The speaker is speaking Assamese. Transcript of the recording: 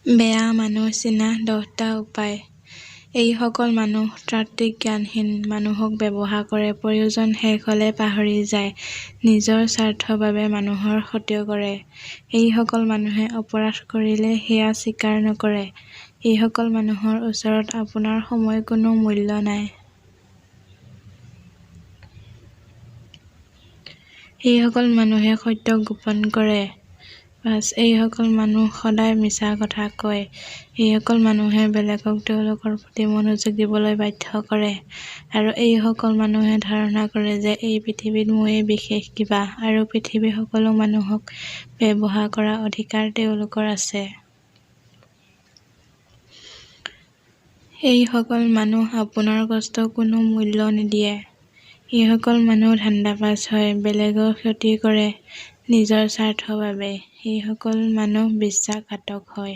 বেয়া মানুহ চিনা দহটা উপায়। এইসকল মানুহ তাত্ত্বিক জ্ঞানহীন, মানুহক ব্যৱহাৰ কৰে, প্ৰয়োজন শেষ হ'লে পাহৰি যায়, নিজৰ স্বাৰ্থৰ বাবে মানুহৰ ক্ষতি কৰে। এইসকল মানুহে অপৰাধ কৰিলে সেয়া স্বীকাৰ নকৰে। এইসকল মানুহৰ ওচৰত আপোনাৰ সময়ৰ কোনো মূল্য নাই। এইসকল মানুহে সত্য গোপন কৰে। 5 এইসকল মানুহ সদায় মিছা কথা কয়। এইসকল মানুহে বেলেগক তেওঁলোকৰ প্ৰতি মনোযোগ দিবলৈ বাধ্য কৰে। আৰু এইসকল মানুহে ধাৰণা কৰে যে এই পৃথিৱীত ময়েই বিশেষ কিবা আৰু পৃথিৱীৰ সকলো মানুহক ব্যৱহাৰ কৰাৰ অধিকাৰ তেওঁলোকৰ আছে। এইসকল মানুহ আপোনাৰ কষ্টৰ কোনো মূল্য নিদিয়ে। এইসকল মানুহ ধান্দাবাজ হয়, বেলেগৰ ক্ষতি কৰে নিজৰ স্বাৰ্থৰ বাবে। এইসকল মানুহ বিশ্বাসঘাতক হয়।